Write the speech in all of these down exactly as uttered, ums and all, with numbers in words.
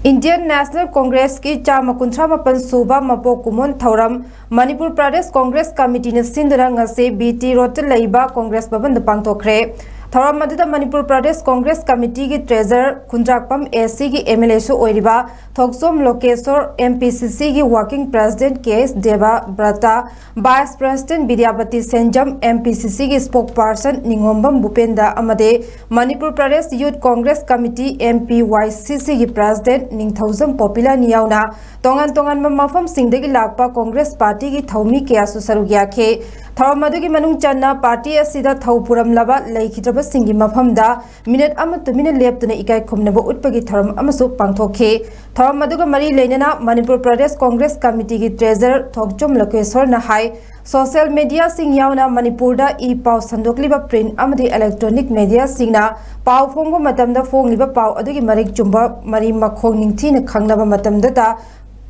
Indian National Congress ꯀꯤ ꯆꯥꯝꯃ ꯀꯨꯟꯊ꯭ꯔꯥ ꯃꯥꯄꯟ ꯁꯨꯕ ꯃꯄꯣꯛ ꯀꯨꯝꯑꯣꯟ ꯊꯧꯔꯝ ꯃꯅꯤꯄꯨꯔ ꯄ꯭ꯔꯗꯦꯁ ꯀꯣꯡꯒ꯭ꯔꯦꯁ ꯀꯃꯤꯇꯤꯅ ꯁꯤꯟꯗꯨꯅ ꯉꯁꯤ ꯕꯤ ꯇꯤ ꯔꯣꯗꯇ ꯂꯩꯕ ꯀꯣꯡꯒ꯭ꯔꯦꯁ ꯚꯕꯟꯗ ꯄꯥꯡꯊꯣꯛꯈ꯭ꯔꯦ꯫ ꯊꯧꯔꯝ ꯑꯗꯨꯗ ꯃꯅꯤꯄꯨꯔ ꯄ꯭ꯔꯗꯦꯁ ꯀꯣꯡꯒ꯭ꯔꯦꯁ ꯀꯃꯤꯇꯤꯒꯤ ꯇ꯭ꯔꯦꯖꯔ, ꯈꯨꯟꯗ꯭ꯔꯥꯛꯄꯝ ꯑꯦ ꯁꯤꯒꯤ ꯑꯦꯝ ꯑꯦꯜ ꯑꯦꯁꯨ ꯑꯣꯏꯔꯤꯕ ꯊꯣꯛꯆꯣꯝ ꯂꯣꯀꯦꯁꯣꯔ, M P C C working president K S Debabrata, vice president Bidyapati Senjam, M P C ꯁꯤꯒꯤ ꯁ꯭ꯄꯣꯛꯄꯔꯁꯟ ꯅꯤꯉꯣꯝꯕꯝ ꯚꯨꯄꯦꯟꯗ ꯑꯃꯗꯤ Manipur Pradesh youth congress committee, M P Y C ꯁꯤꯒꯤ ꯄ꯭ꯔꯦꯁꯤꯗꯦꯟꯠ ꯅꯤꯡꯊꯧꯖꯝ ꯄꯣꯄꯤꯂꯥꯅꯤ ꯌꯥꯎꯅ ꯇꯣꯉꯥꯟ ꯇꯣꯉꯥꯟꯕ ꯃꯐꯝꯁꯤꯡꯗꯒꯤ ꯂꯥꯛꯄ ꯀꯣꯡꯒ꯭ꯔꯦꯁ ꯄꯥꯔꯇꯤꯒꯤ ꯊꯧꯃꯤ ꯀꯌꯥꯁꯨ ꯁꯔꯨꯛ ꯌꯥꯈꯤ꯫ ꯊꯧꯔꯝ ꯑꯗꯨꯒꯤ ꯃꯅꯨꯡ ꯆꯟꯅ ꯄꯥꯔꯇꯤ ꯑꯁꯤꯗ ꯊꯧ ꯄꯨꯔꯝꯂꯕ ꯂꯩꯈꯤꯗ꯭ꯔꯕꯁꯤꯡꯒꯤ ꯃꯐꯝꯗ ꯃꯤꯅꯠ ꯑꯃ ꯇꯨꯃꯤꯟꯅ ꯂꯦꯞꯇꯨꯅ ꯏꯀꯥꯏ ꯈꯨꯝꯅꯕ ꯎꯠꯄꯒꯤ ꯊꯧꯔꯝ ꯑꯃꯁꯨ ꯄꯥꯡꯊꯣꯛꯈꯤ꯫ ꯊꯧꯔꯝ ꯑꯗꯨꯒ ꯃꯔꯤ ꯂꯩꯅꯅ ꯃꯅꯤꯄꯨꯔ ꯄ꯭ꯔꯗꯦꯁ ꯀꯣꯡꯒ꯭ꯔꯦꯁ ꯀꯃꯤꯇꯤꯒꯤ ꯇ꯭ꯔꯦꯖꯔ ꯊꯣꯛꯆꯣꯝ ꯂꯣꯀꯦꯁꯣꯔꯅ ꯍꯥꯏ, ꯁꯣꯁꯤꯌꯦꯜ ꯃꯦꯗꯤꯌꯥꯁꯤꯡ ꯌꯥꯎꯅ ꯃꯅꯤꯄꯨꯔꯗ ꯏ ꯄꯥꯎ ꯁꯟꯗꯣꯛꯂꯤꯕ ꯄ꯭ꯔꯤꯟꯠ ꯑꯃꯗꯤ ꯏꯂꯦꯛꯇ꯭ꯔꯣꯅꯤꯛ ꯃꯦꯗꯤꯌꯥꯁꯤꯡꯅ ꯄꯥꯎ ꯐꯣꯡꯕ ꯃꯇꯝꯗ ꯐꯣꯡꯂꯤꯕ ꯄꯥꯎ ꯑꯗꯨꯒꯤ ꯃꯔꯤꯛ ꯆꯨꯝꯕ ꯃꯔꯤ ꯃꯈꯣꯡ ꯅꯤꯡꯊꯤꯅ ꯈꯪꯂꯕ ꯃꯇꯝꯗꯇ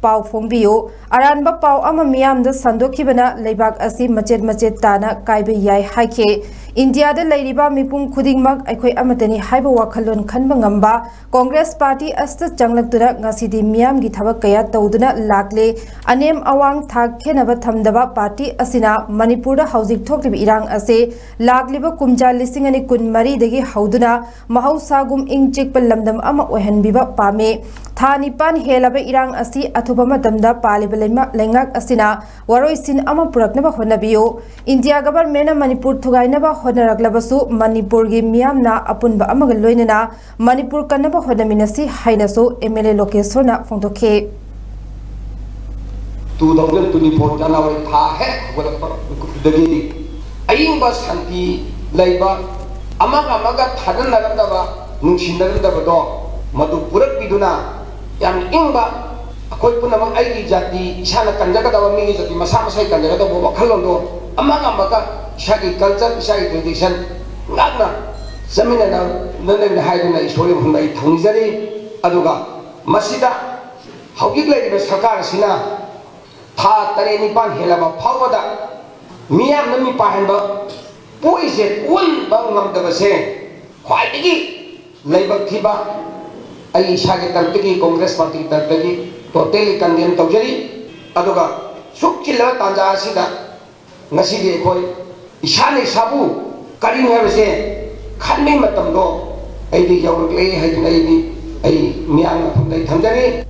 ꯄꯥꯎ ꯐꯣꯡꯕꯤꯌꯨ꯫ ꯑꯔꯥꯟꯕ ꯄꯥꯎ ꯑꯃ ꯃꯤꯌꯥꯝꯗ ꯁꯟꯗꯣꯛꯈꯤꯕꯅ ꯂꯩꯕꯥꯛ ꯑꯁꯤ ꯃꯆꯦꯠ ꯃꯆꯦꯠ ꯇꯥꯅ ꯀꯥꯏꯕ ꯌꯥꯏ ꯍꯥꯏꯈꯤ꯫ ꯏꯟꯗꯤꯌꯥꯗ ꯂꯩꯔꯤꯕ ꯃꯤꯄꯨꯝ ꯈꯨꯗꯤꯡꯃꯛ ꯑꯩꯈꯣꯏ ꯑꯃꯠꯇꯅꯤ ꯍꯥꯏꯕ ꯋꯥꯈꯜꯂꯣꯟ ꯈꯟꯕ ꯉꯝꯕ ꯀꯣꯡꯒ꯭ꯔꯦꯁ ꯄꯥꯔꯇꯤ ꯑꯁꯤꯗ ꯆꯪꯂꯛꯇꯨꯅ ꯉꯁꯤꯗꯤ ꯃꯤꯌꯥꯝꯒꯤ ꯊꯕꯛ ꯀꯌꯥ ꯇꯧꯗꯨꯅ ꯂꯥꯛꯂꯦ꯫ ꯑꯅꯦꯝ ꯑꯋꯥꯡ ꯊꯥꯛ ꯈꯦꯟꯅꯕ ꯊꯝꯗꯕ ꯄꯥꯔꯇꯤ ꯑꯁꯤꯅ ꯃꯅꯤꯄꯨꯔꯗ ꯍꯧꯖꯤꯛ ꯊꯣꯛꯂꯤꯕ ꯏꯔꯥꯡ ꯑꯁꯤ ꯂꯥꯛꯂꯤꯕ ꯀꯨꯝꯖꯥ ꯂꯤꯁꯤꯡ ꯑꯅꯤ ꯀꯨꯟ ꯃꯔꯤꯗꯒꯤ ꯍꯧꯗꯨꯅ ꯃꯍꯧꯁꯥꯒꯨꯝ ꯏꯪ ꯆꯤꯛꯄ ꯂꯝꯗꯝ ꯑꯃ ꯑꯣꯏꯍꯟꯕꯤꯕ ꯄꯥꯝꯃꯤ꯫ ꯊꯥ ꯅꯤꯄꯥꯟ ꯍꯦꯜꯂꯕ ꯏꯔꯥꯡ ꯑꯁꯤ ꯑꯊꯨꯕ ꯃꯇꯝꯗ ꯄꯥꯜꯂꯤꯕ ꯂꯩꯃ-, ꯂꯩꯉꯥꯛ ꯑꯁꯤꯅ ꯋꯥꯔꯣꯏꯁꯤꯟ ꯑꯃ ꯄꯨꯔꯛꯅꯕ ꯍꯣꯠꯅꯕꯤꯌꯨ꯫ ꯏꯟꯗꯤꯌꯥ ꯒꯚꯔꯟꯃꯦꯟꯠꯅ ꯃꯅꯤꯄꯨꯔ ꯊꯨꯒꯥꯏꯅꯕ ꯍꯣꯠꯅꯔꯛꯂꯕꯁꯨ ꯃꯅꯤꯄꯨꯔꯒꯤ ꯃꯤꯌꯥꯝꯅ ꯑꯄꯨꯟꯕ ꯑꯃꯒ ꯂꯣꯏꯅꯅ ꯃꯅꯤꯄꯨꯔ ꯀꯟꯅꯕ ꯍꯣꯠꯅꯃꯤꯟꯅꯁꯤ ꯍꯥꯏꯅꯁꯨ ꯑꯦꯝ ꯑꯦꯜ ꯑꯦ ꯂꯣꯀꯦꯁꯣꯔꯅ ꯐꯣꯡꯗꯣꯛꯈꯤ꯫ Two thousand twenty-four January ꯊꯥ ꯍꯦꯛ ꯍꯧꯒꯠꯂꯛꯄ ꯃꯤꯀꯨꯞꯇꯨꯗꯒꯤ ꯑꯏꯪꯕ ꯁꯥꯟꯇꯤ ꯂꯩꯕ, ꯑꯃꯒ ꯑꯃꯒ ꯊꯥꯖꯅꯔꯝꯗꯕ, ꯅꯨꯡꯁꯤꯅꯔꯝꯗꯕꯗꯣ ꯃꯗꯨ ꯄꯨꯔꯛꯄꯤꯗꯨꯅ ꯌꯥꯝ ꯏꯪꯕ, ꯑꯩꯈꯣꯏ ꯄꯨꯝꯅꯃꯛ ꯑꯩꯒꯤ ꯖꯥꯇꯤ, ꯏꯁꯥꯅ ꯀꯟꯖꯒꯗꯕ, ꯃꯤꯒꯤ ꯖꯥꯇꯤ ꯃꯁꯥ ꯃꯁꯥꯒꯤ ꯀꯟꯖꯒꯗꯕ ꯋꯥꯈꯜꯂꯣꯟꯗꯣ ꯑꯃꯒ ꯑꯃꯒ ꯏꯁꯥꯒꯤ culture, ꯏꯁꯥꯒꯤ tradition ꯉꯥꯛꯅ ꯆꯠꯃꯤꯟꯅꯅꯕꯅꯤ ꯍꯥꯏꯗꯨꯅ ꯏꯁꯣꯔꯒꯤ ꯃꯐꯝꯗ ꯑꯩ ꯊꯧꯅꯤꯖꯔꯤ꯫ ꯑꯗꯨꯒ ꯃꯁꯤꯗ ꯍꯧꯖꯤꯛ ꯂꯩꯔꯤꯕ ꯁꯔꯀꯥꯔ ꯑꯁꯤꯅ ꯊꯥ ꯇꯔꯦꯠ ꯅꯤꯄꯥꯟ ꯍꯦꯜꯂꯕ ꯐꯥꯎꯕꯗ ꯃꯤꯌꯥꯝꯅ ꯃꯤꯄꯥꯏꯍꯟꯕ ꯄꯣꯛꯏꯁꯦ, ꯑꯣꯟꯕ ꯉꯝꯗꯕꯁꯦ ꯈ꯭ꯋꯥꯏꯗꯒꯤ ꯂꯥꯏꯕꯛ ꯊꯤꯕ, ꯑꯩ ꯏꯁꯥꯒꯤ ꯇꯔꯞꯇꯒꯤ, ꯀꯣꯡꯒ꯭ꯔꯦꯁ ꯄꯥꯔꯇꯤꯒꯤ ꯇꯔꯞꯇꯒꯤ totally condemn ꯇꯧꯖꯔꯤ꯫ ꯑꯗꯨꯒ ꯁꯨꯛ ꯆꯤꯜꯂꯕ ꯇꯥꯟꯖꯥ ꯑꯁꯤꯗ ꯉꯁꯤꯗꯤ ꯑꯩꯈꯣꯏ ꯏꯁꯥꯅ ꯏꯁꯥꯕꯨ ꯀꯔꯤꯅꯣ ꯍꯥꯏꯕꯁꯦ ꯈꯟꯕꯒꯤ ꯃꯇꯝꯗꯣ ꯑꯩꯗꯤ ꯌꯧꯔꯛꯂꯦ ꯍꯥꯏꯗꯨꯅ ꯑꯩꯗꯤ ꯑꯩ ꯃꯤꯌꯥꯝꯒꯤ ꯃꯐꯝꯗ ꯑꯩ ꯊꯝꯖꯔꯤ꯫